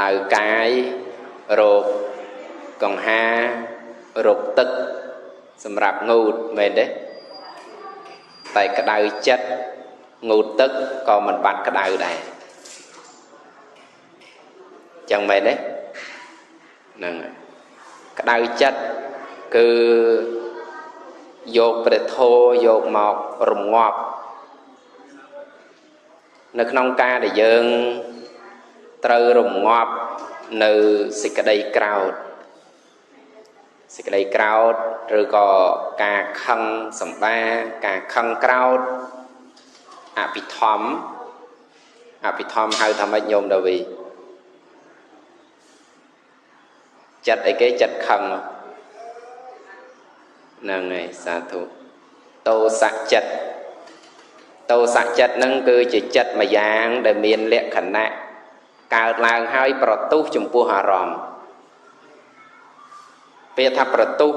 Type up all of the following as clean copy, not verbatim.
ដៅកាយរោគកង្ហារោគទឹកសម្រាប់ងូតមែនទេតែក្តៅចិត្តងូតទឹកក៏មិនបាត់ក្តៅដែរចឹងមែនទេហ្នឹងហើយក្តៅចិត្តគឺយកព្រះធម៌យកមករងាប់នៅក្នុងការដែលយើងត្រូវរងាប់នៅសេចក្តីក្រោធសេចក្តីក្រោធឬក៏ការខឹងសម្បាការខឹងក្រោធអភិធម្មអភិធម្មហៅថាម៉េចញោមដាវីចិត្តអីគេចិត្តខឹងហ្នឹងហើយសាធុតោសៈចិត្តតោសៈចិត្តហ្នឹងគឺជាចិត្តមួយយ៉ាងដែលមានលក្ខណៈកើតឡើងហើយប្រទុះចំពោះអារម្មណ៍ពេលថាប្រទុះ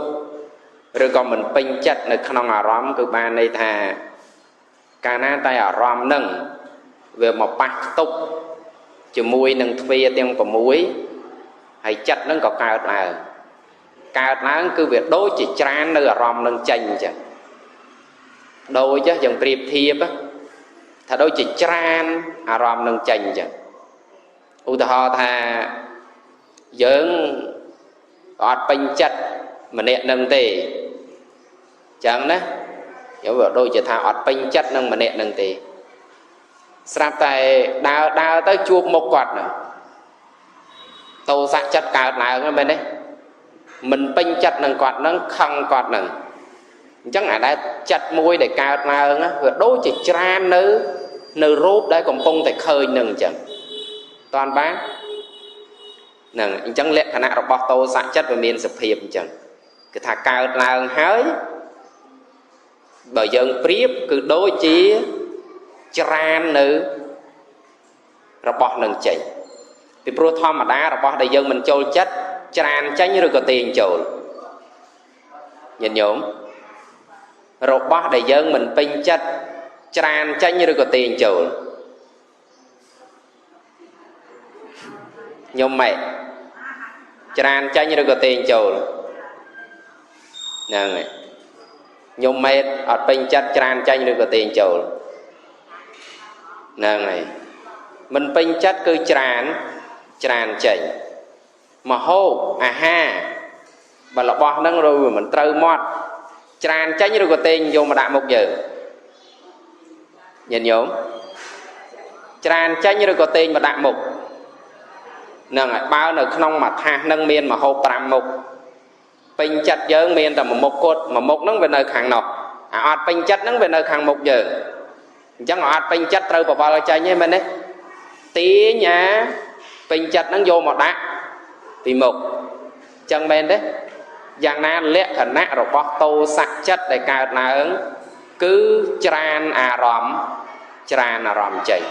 ឬក៏មិនពេញចិត្តនៅក្នុងអារម្មណ៍គឺបានន័យថាកាលណាតែអារម្មណ៍ហ្នឹងវាមកប៉ះខ្ទប់ជាមួយនឹងទ្វារទាំង6ហើយចិត្តហ្នឹងក៏កើតឡើងកើតឡើងគឺវាដូចជាច្រាននៅអារម្មណ៍នឹងចេញអញ្ចឹងដូចយ៉ាងប្រៀបធៀបថាដូចជាច្រានអារម្មណ៍នឹងចេញអញ្ចឹងឧទាហរណ៍ថាយើងអត់ពេញចិត្តម្នាក់នឹងទេអញ្ចឹងណាយើងវាដូចជាថាអត់ពេញចិត្តនឹងម្នាក់នឹងទេស្រាប់តែដើរដើរទៅជួបមុខគាត់ហ្នឹងតោសៈចិត្តកើតឡើងហ្នឹងមែនទេមិនពេញចិត្តនឹងគាត់ហ្នឹងខឹងគាត់ហ្នឹងអញ្ចឹងអាដែលចិត្តមួយដែលកើតឡើងវាដូចជាច្រាននៅរូបដែលកំពុងតែឃើញនឹងអញ្ចឹងតាន់បានហ្នឹងអញ្ចឹងលក្ខណៈរបស់តោសៈចិត្តវាមានសភាពអញ្ចឹងគឺថាកើតឡើងហើយបើយើងប្រៀបគឺដូចជាច្រាននៅរបស់នឹងចេញពីព្រោះធម្មតារបស់ដែលយើងមិនចូលចិត្តច្រានចេញឬក៏ទាញចូលញាតិញោមរបស់ដែលយើងមិនពេញចិត្តច្រានចេញឬក៏ទាញចូលញោមម៉ែច្រានចេញឬក៏ទាញចូលហ្នឹងហើយញោមម៉ែអត់ពេញចិត្តច្រានចេញឬក៏ទាញចូលហ្នឹងហើយមិនពេញចិត្តគឺច្រានចេញមហូបអាហារបើរបស់ហ្នឹងឬមិនត្រូវមាត់ច្រានចេញឬក៏ទាញយកមកដាក់មុខយើងញាតិញោមច្រានចេញឬក៏ទាញមកដាក់មុខហ្នឹងហើយបើនៅក្នុងមួយថាសហ្នឹងមានមហូប5មុខពេញចិត្តយើងមានតែមួយមុខគត់មួយមុខហ្នឹងវានៅខាងនោះអាអត់ពេញចិត្តហ្នឹងវានៅខាងមុខយើងអញ្ចឹងអត់ពេញចិត្តត្រូវបបល់ចេញទេមែនទេទាញអាពេញចិត្តហ្នឹងយកមកដាក់ពីមុខអញ្ចឹងមែនទេយ៉ាងណាលក្ខណៈរបស់តោសៈចិត្តដែលកើតឡើងគឺច្រានអារម្មណ៍ច្រានអារម្មណ៍ចេញ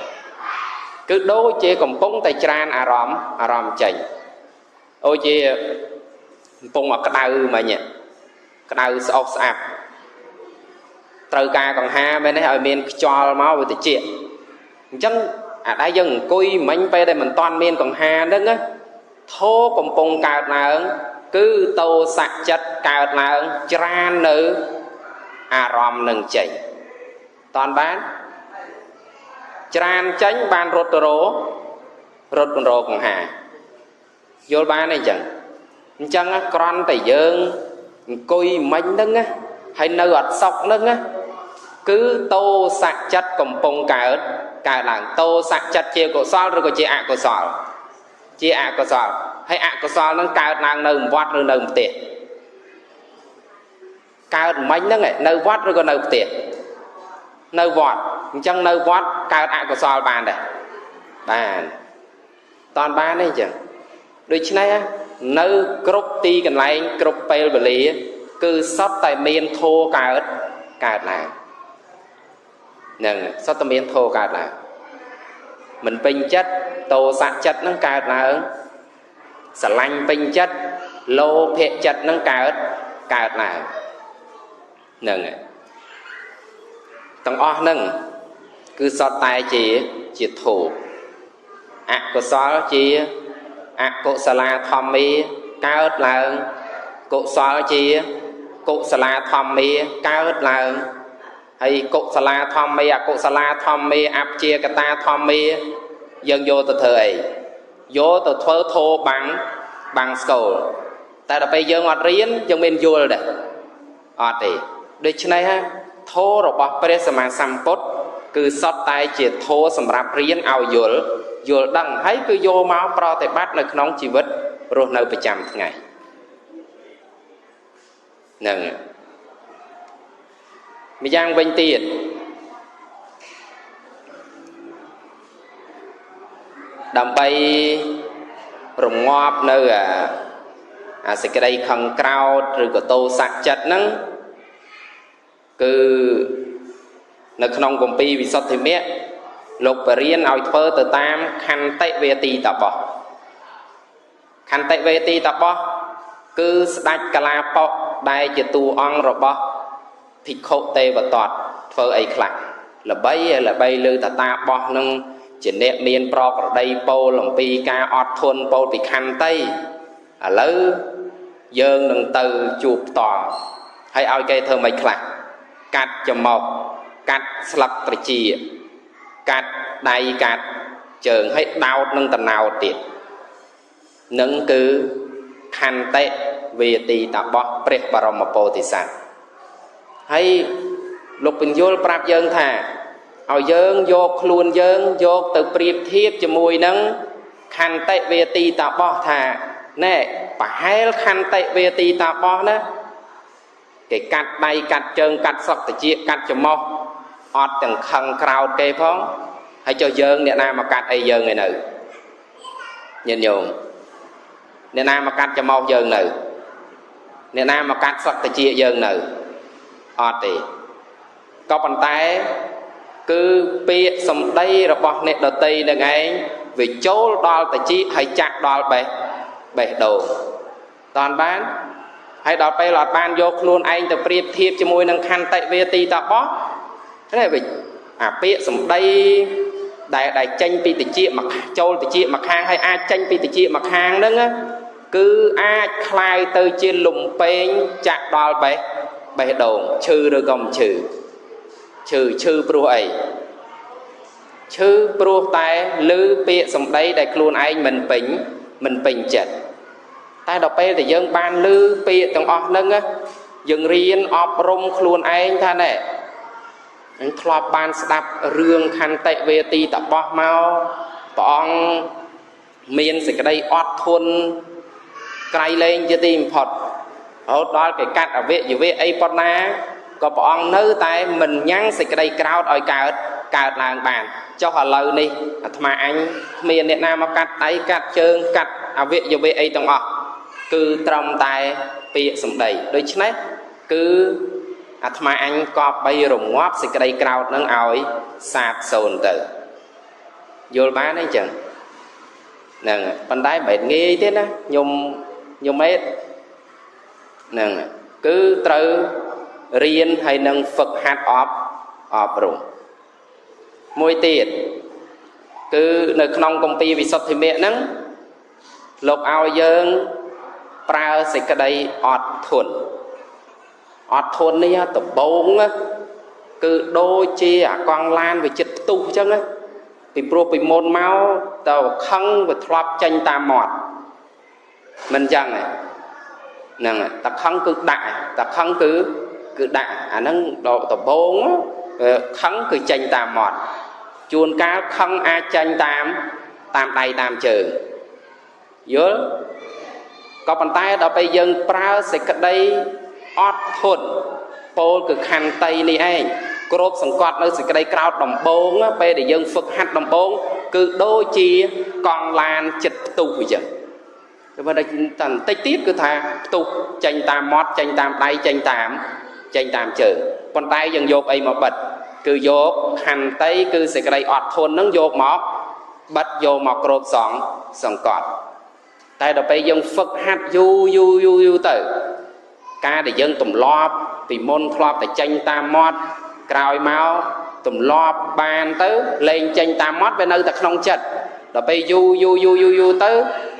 គឺដូចជាកំពុងតែច្រានអារម្មណ៍ចេញអូជាកំពុងតែក្តៅមិញក្តៅស្អុះស្អាប់ត្រូវការកង្ហាមែនទេឲ្យមានខ្យល់មកវាតិចអញ្ចឹងអាដែលយើងអង្គុយមិញពេលដែលមិនតាន់មានកង្ហាហ្នឹងណាធោកំពុងកើតឡើងគឺតោសៈចិត្តកើតឡើងច្រាននៅអារម្មណ៍នឹងចេញតាន់បានច្រានចេញបានរត់ទៅរត់រកង្ហាយល់បានទេអញ្ចឹងអញ្ចឹងគ្រាន់តែយើងអង្គុយមិញហ្នឹងណាហើយនៅអត់សុកហ្នឹងណាគឺតោសៈចិត្តកំពុងកើតឡើងតោសៈចិត្តជាកុសលឬក៏ជាអកុសលជាអកុសលហើយអកុសលហ្នឹងកើតឡើងនៅវត្តឬនៅផ្ទះកើតមិញហ្នឹងនៅវត្តឬក៏នៅផ្ទះនៅវត្តអញ្ចឹងនៅវត្តកើតអកុសលបានដែរបានតាន់បានទេអញ្ចឹងដូច្នេះនៅគ្រប់ទីកន្លែងគ្រប់ពេលវេលាគឺសុទ្ធតែមានធម៌កើតឡើងហ្នឹងសុទ្ធតែមានធម៌កើតឡើងមិនពេញចិត្តតោសៈចិត្តហ្នឹងកើតឡើងស្រឡាញ់ពេញចិត្តលោភៈចិត្តហ្នឹងកើតឡើងហ្នឹងទាំងអស់ហ្នឹងគឺសុទ្ធតែជាធម៌អកុសលជា អកុសលាធម្មាកើតឡើងកុសលជាកុសលាធម្មាកើតឡើងហើយកុសលាធម្មាអកុសលាធម្មាអព្យាកតាធម្មាយើងយកទៅធ្វើអីយកទៅធ្វើធោបាំងបាំងស្កូលតែដល់ពេលយើងអត់រៀនយើងមានយល់ដែរអត់ទេដូច្នេះធម៌របស់ព្រះសម្មាសម្ពុទ្ធគឺសុទ្ធតែជាធម៌សម្រាប់រៀនឲ្យយល់យល់ដឹងហើយគឺយកមកប្រតិបត្តិនៅក្នុងជីវិតរស់នៅប្រចាំថ្ងៃហ្នឹងម្យ៉ាងវិញទៀតដើម្បីរងាប់នៅអាសេចក្តីខឹងក្រោធឬក៏ទោសៈចិត្តហ្នឹងគឺនៅក្នុងគម្ពីរវិសុទ្ធិមគ្គលោកបរៀនឲ្យធ្វើទៅតាមខន្តិវេទីតបោះខន្តិវេទីតបោះគឺស្ដេចកលាបកដែលជាតួអង្គរបស់ភិក្ខុទេវទត្តធ្វើអីខ្លះល្បីល្បីលើតតាបោះនឹងជាអ្នកមានប្រក្រតីពោលអំពីការអត់ធន់ពោលពីខន្តីឥឡូវយើងនឹងទៅជួបផ្ទាល់ហើយឲ្យគេធ្វើមិនខ្លះកាត់ច្រមុះកាត់ស្លឹកត្រចៀកកាត់ដៃកាត់ជើងហើយដោតនឹងតំណោតទៀតនឹងគឺខន្តិវេទីតបោះព្រះបរមពោធិសត្វហើយលោកបញ្យលប្រាប់យើងថាឲ្យយើងយកខ្លួនយើងយកទៅប្រៀបធៀបជាមួយនឹងខន្តិវេទីតបោះថាណែប្រហែលខន្តិវេទីតបោះណាគេកាត់ដៃកាត់ជើងកាត់ស្លឹកត្រចៀកកាត់ច្រមុះអត់ទាំងខឹងក្រោតគេផងហើយចុះយើងអ្នកណាមកកាត់អីយើងឯនៅញាតិញោមអ្នកណាមកកាត់ច្រមុះយើងនៅអ្នកណាមកកាត់ស្លឹកត្រចៀកយើងនៅអត់ទេក៏ប៉ុន្តែគឺពាក្យសម្ដីរបស់អ្នកដទៃនឹងឯងវាចូលដល់ត្រចៀកហើយចាក់ដល់បេះដូងតាន់បានហើយដល់ពេលអត់បានយកខ្លួនឯងទៅប្រៀបធៀបជាមួយនឹងខន្តិវេទីតបោះនេះវាអាពាក្យសម្ដីដែលចេញពីត្រចៀកមកចូលត្រចៀកមកខាងហើយអាចចេញពីត្រចៀកមកខាងហ្នឹងគឺអាចคล้ายទៅជាលំពេងចាក់ដល់បេះដូងឈឺឬក៏មិនឈឺឈឺឈឺព្រោះអីឈឺព្រោះតែឮពាក្យសម្ដីដែលខ្លួនឯងមិនពេញចិត្តតែដល់ពេលដែលយើងបានឮពាក្យទាំងអស់ហ្នឹងយើងរៀនអប់រំខ្លួនឯងថាណែអញធ្លាប់បានស្ដាប់រឿងខន្តិវេទីតបោះមកព្រះអង្គមានសេចក្តីអត់ធន់ក្រៃលែងជាទីបំផុតរហូតដល់គេកាត់អវយវៈអីប៉ុណ្ណាក៏ព្រះអង្គនៅតែមិនញ៉ាំងសេចក្តីក្រោធឲ្យកើតឡើងបានចុះឥឡូវនេះអាត្មាអញគ្មានអ្នកណាមកកាត់ដៃកាត់ជើងកាត់អវយវៈអីទាំងអស់គឺត្រឹមតែពាក្យសម្ដីដូច្នេះគឺអាត្មាអញក៏បីរងាប់សេចក្តីក្រោធនឹងឲ្យសាបសូន្យទៅយល់បានទេចឹងហ្នឹងប៉ុន្តែមិនងាយទេណាញោមអេតហ្នឹងគឺត្រូវរៀនហើយនឹងហ្វឹកហាត់អប់រំមួយទៀតគឺនៅក្នុងគម្ពីរវិសុទ្ធិមគ្គហ្នឹងលោកឲ្យយើងប្រើសេចក្តីអត់ធន់អត់ធន់នេះដំបូងគឺដូចជាអាកង់ឡានវាចិត្តផ្ទុះអញ្ចឹងណាពីព្រោះពីមុនមកតើខឹងវាធ្លាប់ចេញតាមមាត់មិនអញ្ចឹងទេហ្នឹងតខឹងគឺដាក់តខឹងគឺដាក់អាហ្នឹងដល់ដំបូងខឹងគឺចេញតាមមាត់ជួនកាលខឹងអាចចេញតាមដៃតាមជើងយល់ក៏ប៉ុន្តែដល់ពេលយើងប្រើសេចក្តីអត់ធន់ពោលគឺខន្តីនេះឯងគ្របសង្កត់នៅសេចក្តីក្រោធដំបូងពេលដែលយើងហ្វឹកហាត់ដំបូងគឺដូចជាកង់ឡានចិត្តផ្ទុះអញ្ចឹងតែបើតែបន្តិចទៀតគឺថាផ្ទុះចេញតាមមាត់ចេញតាមដៃចេញតាមជើងប៉ុន្តែយើងយកអីមកបិទគឺយកខន្តីគឺសេចក្តីអត់ធន់នឹងយកមកបិទយកមកគ្របសង្កត់តែដល់ពេលយើងហ្វឹកហាត់យូរទៅការដែលយើងទម្លាប់ពីមុនធ្លាប់តែចេញតាមមាត់ក្រោយមកទម្លាប់បានទៅលែងចេញតាមមាត់វានៅតែក្នុងចិត្ត ដល់ពេលយូរយូរយូរយូរយូរទៅ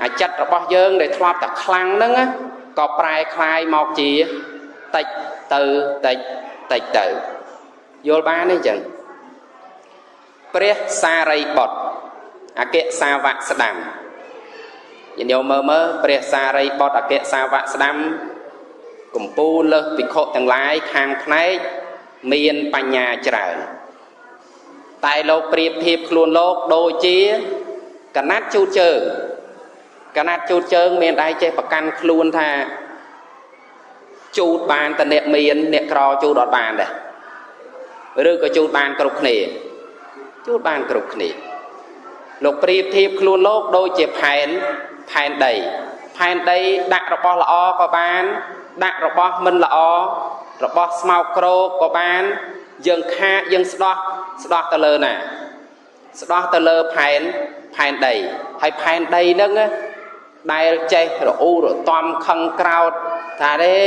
អាចិត្តរបស់យើងដែលធ្លាប់តែខ្លាំងហ្នឹងក៏ប្រែคล้ายមកជាតិចទៅតិចតិចទៅយល់បានទេអញ្ចឹងព្រះសារីបុត្រអគ្គសាវកស្ដាំញាតិញោមមើលមើលព្រះសារីបុត្រអគ្គសាវកស្ដាំកំពូលលើសភិក្ខុទាំងឡាយខាងផ្នែកមានបញ្ញាច្រើនតែលោកប្រៀបធៀបខ្លួនលោកដូចជាកណាត់ជូតជើងកណាត់ជូតជើងមានដៃចេះប្រកាន់ខ្លួនថាជូតបានតែអ្នកមានអ្នកក្រជូតអត់បានដែរឬក៏ជូតបានគ្រប់គ្នាជូតបានគ្រប់គ្នាលោកប្រៀបធៀបខ្លួនលោកដូចជាផែនដីផែនដីដាក់របស់ល្អក៏បានដាក់របស់មិនល្អរបស់ស្មោកគ្រោកក៏បានយើងខាកយើងស្ដោះស្ដោះទៅលើណាស្ដោះទៅលើផែនដីហើយផែនដីហ្នឹងដែលចេះរអ៊ូរតំខឹងក្រោតថាទេ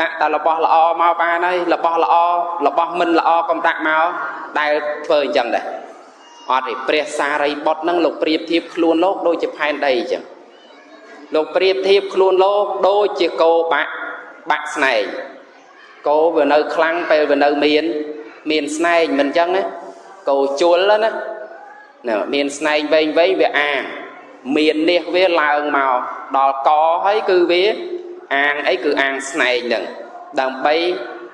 ដាក់តែរបស់ល្អមកបានហើយរបស់ល្អរបស់មិនល្អកុំដាក់មកដែលធ្វើអញ្ចឹងដែរអត់ទេព្រះសារីបុត្រហ្នឹងលោកប្រៀបធៀបខ្លួនលោកដូចជាផែនដីអញ្ចឹងលោកប្រៀបធៀបខ្លួនលោកដូចជាគោបាក់ស្នែងគោវានៅខ្លាំងពេលវានៅមានស្នែងមិនអញ្ចឹងណាគោជុលណាមានស្នែងវែងវែងវាអាងមាននេះវាឡើងមកដល់កហើយគឺវាអាងអីគឺអាងស្នែងហ្នឹងដើម្បី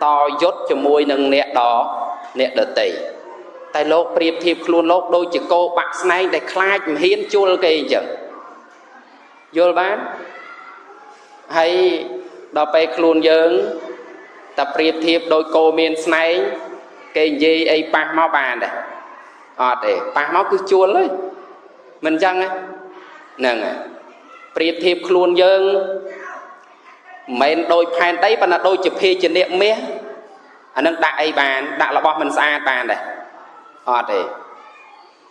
តយុទ្ធជាមួយនឹងអ្នកដទៃតែលោកប្រៀបធៀបខ្លួនលោកដូចជាគោបាក់ស្នែងដែលខ្លាចមិនហ៊ានជុលគេអញ្ចឹងយល់បានហើយដល់ពេលខ្លួនយើងតែប្រៀបធៀបដូចគោមានស្នែងគេនិយាយអីប៉ះមកបានដែរអត់ទេប៉ះមកគឺជួលហើយមិនអញ្ចឹងហ្នឹងហើយប្រៀបធៀបខ្លួនយើងមិនមែនដូចផែនដីប៉ុន្តែដូចជាភាជនៈមាសអានឹងដាក់អីបានដាក់របស់មិនស្អាតបានដែរអត់ទេ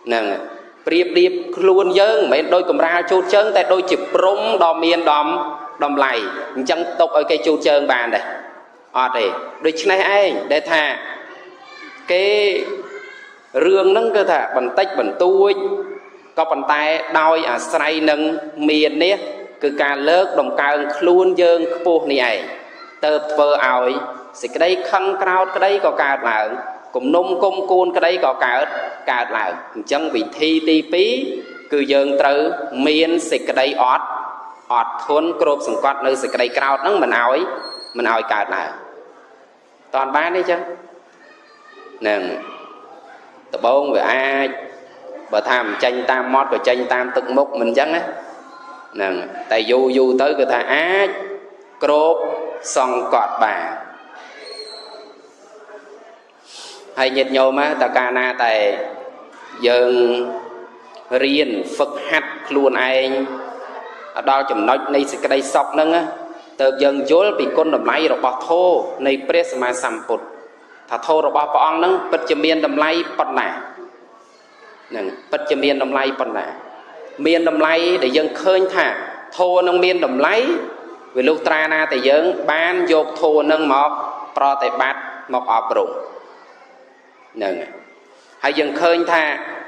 ហ្នឹងប្រៀបធៀបខ្លួនយើងមិនមែនដូចកម្រាលជូតជើងតែដូចជាព្រំដ៏មានតម្លៃអញ្ចឹងទុកឲ្យគេជូតជើងបានដែរអត់ទេដូច្នេះឯងដែលថាគេរឿងហ្នឹងគឺថាបន្តិចបន្តួចក៏ប៉ុន្តែដោយអាស្រ័យនឹងមាននេះគឺការលើកដំកើងខ្លួនយើងខ្ពស់នេះឯងទៅធ្វើឲ្យសេចក្តីខឹងក្រោតក្តីក៏កើតឡើងគំនុំគុំគួនក្តីក៏កើតឡើងអញ្ចឹងវិធីទី2គឺយើងត្រូវមានសេចក្តីអត់ធន់គ្របសង្កត់នៅសេចក្តីក្រោតហ្នឹងមិនឲ្យកើតឡើងតន់បានទេចឹងហ្នឹងដបងវាអាចបើថាមិនចេញតាមមាត់ក៏ចេញតាមទឹកមុខមិនអញ្ចឹងណាហ្នឹងតែយូរយូរទៅគឺថាអាចគ្របសង្កត់បានហើយញាតិញោមតើកាលណាតែយើងរៀនហ្វឹកហាត់ខ្លួនឯងដល់ចំណុចនៃសេចក្តីសុខហ្នឹងទៅយើងយល់ពីគុណតម្លៃរបស់ធម៌នៃព្រះសម្មាសម្ពុទ្ធថាធម៌របស់ព្រះអង្គហ្នឹងពិតជាមានតម្លៃប៉ុណ្ណាហ្នឹងពិតជាមានតម្លៃប៉ុណ្ណាមានតម្លៃដែលយើងឃើញថាធម៌នឹងមានតម្លៃវាលុះត្រាណាតែយើងបានយកធម៌នឹងមកប្រតិបត្តិមកអប់រំហ្នឹងហើយយើងឃើញថា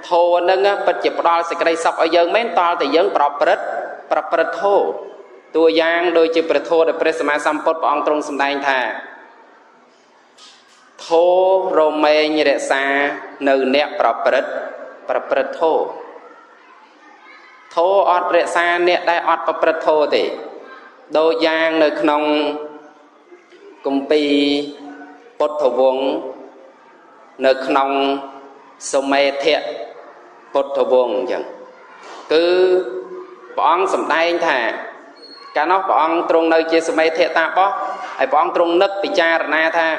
ធម៌នឹងពិតជាផ្ដល់សេចក្តីសុខឲ្យយើងមែនតើតែយើងប្រព្រឹត្តធម៌តួយ៉ាងដូចជាព្រះធម៌ដែលព្រះសម្មាសម្ពុទ្ធព្រះអង្គទ្រង់សម្ដែងថាធម៌រមែងរក្សានៅអ្នកប្រព្រឹត្តធម៌ធម៌អត់រក្សាអ្នកដែលអត់ប្រព្រឹត្តធម៌ទេដូចយ៉ាងនៅក្នុងគម្ពីរពុទ្ធវង្សនៅក្នុងសុមេធៈពុទ្ធវង្សអញ្ចឹងគឺព្រះអង្គសម្ដែងថាកាលនោះព្រះអង្គទ្រង់នៅជាសុមេធៈតាបោះហើយព្រះអង្គទ្រង់នឹកពិចារណាថា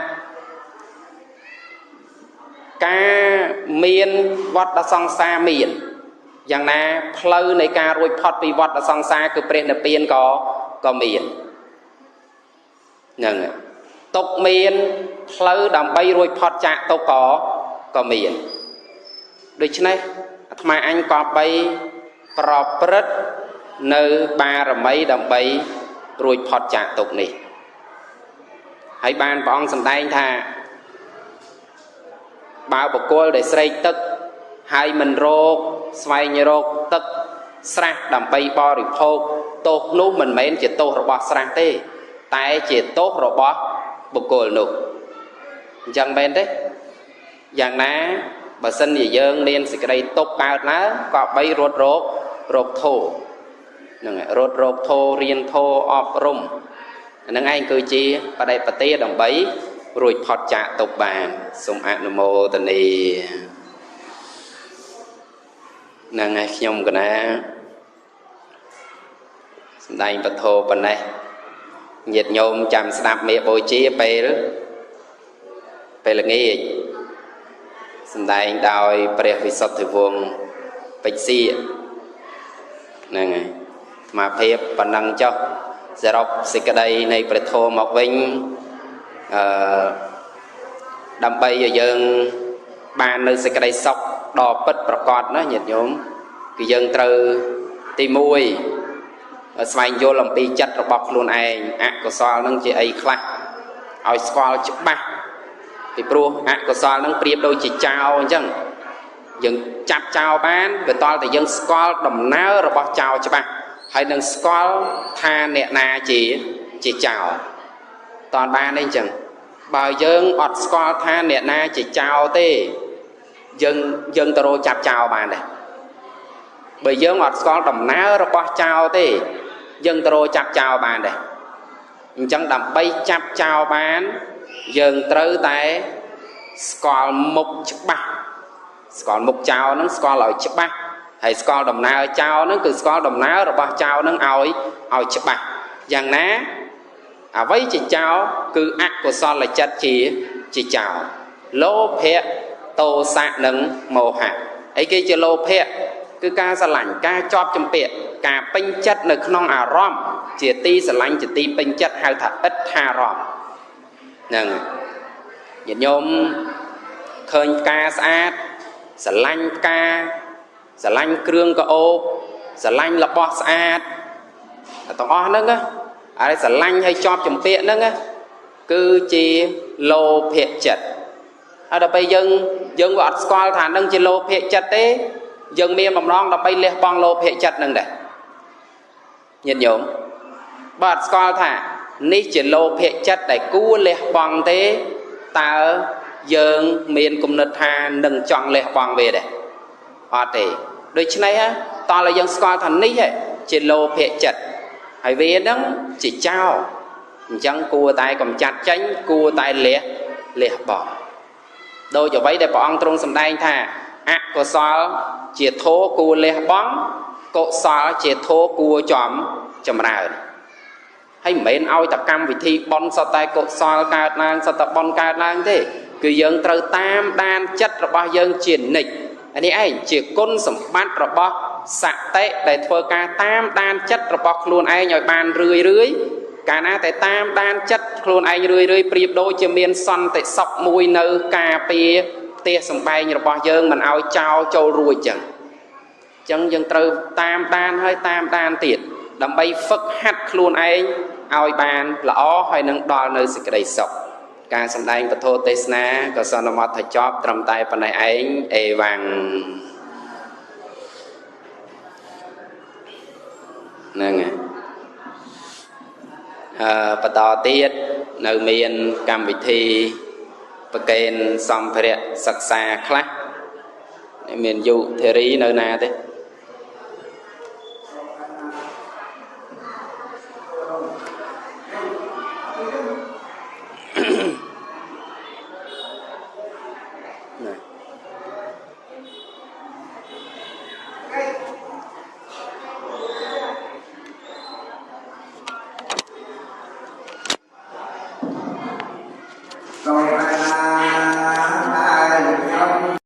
ការមានវដ្តសង្សារមានយ៉ាងណាផ្លូវនៃការរួចផុតពីវដ្តសង្សារគឺព្រះនិព្វានក៏មានហ្នឹងទុកមានផ្លូវដើម្បីរួចផុតចាកទុកក៏មានដូច្នេះអាត្មាអញក៏បីប្រព្រឹត្តនៅបារមីដើម្បីរួចផុតចាកទុកនេះហើយបានព្រះអង្គសម្ដែងថាបើបុគ្គលដែលស្រេកទឹកហើយមិនរក ស្វែងរកទឹកស្រះដើម្បីបរិភោគទោសនោះមិនមែនជាទោសរបស់ស្រះទេតែជាទោសរបស់បុគ្គលនោះអញ្ចឹងមែនទេយ៉ាងណាបើសិនជាយើងមានសេចក្តីទុក្ខកើតឡើងក៏បីរត់រកធោហ្នឹងហើយរត់រកធោរៀនធោអប់រំហ្នឹងឯងគឺជាបដិបទាដើម្បីរួចផុតចាកទុក្ខបានសូមអនុមោទនាហ្នឹងហើយខ្ញុំកណាសម្ដែងពធប៉ុណ្ណេះញាតិញោមចាំស្ដាប់មេបូជាពេលល្ងាចសម្ដែងដោយព្រះវិសុទ្ធិវង្សពេជ្រសៀកហ្នឹងហើយអាត្មាភាពប៉ុណ្ណឹងចុះសរុបសេចក្តីនៃព្រះធម៌មកវិញដើម្បីឲ្យយើងបាននៅសេចក្តីសុខដ៏ពិតប្រាកដណាញាតិញោមគឺយើងត្រូវទី1ស្វែងយល់អំពីចិត្តរបស់ខ្លួនឯងអកុសលនឹងជាអីខ្លះឲ្យស្គាល់ច្បាស់ពីព្រោះអកុសលនឹងប្រៀបដូចជាចោរអញ្ចឹងយើងចាប់ចោរបានវាតតែយើងស្គាល់ដំណើររបស់ចោរច្បាស់ហើយនឹងស្គាល់ថាអ្នកណាជាចោរតើបានទេអញ្ចឹងបើយើងអត់ស្គាល់ថាអ្នកណាជាចោរទេយើងទៅរកចាប់ចោរបានដែរបើយើងអត់ស្គាល់ដំណើររបស់ចោរទេយើងទៅរកចាប់ចោរបានដែរអញ្ចឹងដើម្បីចាប់ចោរបានយើងត្រូវតែស្គាល់មុខច្បាស់ស្គាល់មុខចោរហ្នឹងស្គាល់ឲ្យច្បាស់ហើយស្គាល់ដំណើរចោរហ្នឹងគឺស្គាល់ដំណើររបស់ចោរហ្នឹងឲ្យច្បាស់យ៉ាងណាអ្វីជាចោរគឺអកុសលចិត្តជាចោរលោភៈទោសៈនិងមោហៈអីគេជាលោភៈគឺការស្រឡាញ់ការជាប់ជំពាក់ការពេញចិត្តនៅក្នុងអារម្មណ៍ជាទីស្រឡាញ់ជាទីពេញចិត្តហៅថាអិដ្ឋារម្មណ៍ហ្នឹងញាតិញោមឃើញផ្កាស្អាតស្រឡាញ់ផ្កាស្រឡាញ់គ្រឿងក្រអូបស្រឡាញ់របស់ស្អាតទាំងអស់ហ្នឹងហើយស្រឡាញ់ហើយជាប់ជំពាក់ហ្នឹងគឺជាលោភៈចិត្តហើយដល់ពេលយើងវាអត់ស្គាល់ថានឹងជាលោភៈចិត្តទេយើងមានបំណងដើម្បីលះបង់លោភៈចិត្តហ្នឹងដែរញាតិញោមបើអត់ស្គាល់ថានេះជាលោភៈចិត្តដែលគួរលះបង់ទេតើយើងមានគំនិតថានឹងចង់លះបង់វាដែរអត់ទេដូច្នេះតោះឲ្យយើងស្គាល់ថានេះជាលោភៈចិត្តហើយវានឹងជាចោរអញ្ចឹងគួរតែកំចាត់ចេញគួរតែលះបង់ដោយអ្វីដែលព្រះអង្គទ្រង់សម្ដែងថាអកុសលជាធម៌គួរលះបង់កុសលជាធម៌គួរចម្រើនហើយមិនមែនឲ្យតែកម្មវិធីបុណ្យសុទ្ធតែកុសលកើតឡើងសុទ្ធតែបុណ្យកើតឡើងទេគឺយើងត្រូវតាមដានចិត្តរបស់យើងជានិច្ចនេះឯងជាគុណសម្បត្តិរបស់សតិដែលធ្វើការតាមដានចិត្តរបស់ខ្លួនឯងឲ្យបានរឿយរឿយកាលណាតែតាមដានចិត្តខ្លួនឯងរឿយរឿយប្រៀបដូចជាមានសន្តិសុខមួយនៅការពារផ្ទះសម្បែងរបស់យើងមិនឲ្យចោលចូលរួចចឹងអញ្ចឹងយើងត្រូវតាមដានហើយតាមដានទៀតដើម្បីហ្វឹកហាត់ខ្លួនឯងឲ្យបានល្អហើយនឹងដល់នៅសេចក្តីសុខការសម្ដែងពធទេសនាក៏សន្មតថាចប់ត្រឹមតែប៉ុណ្ណេះឯងអេវ៉ាំងហ្នឹងហើយបន្តទៀតនៅមានកម្មវិធីប្រគេនសម្ភារៈសិក្សាខ្លះមានយុធិរីនៅណាទេ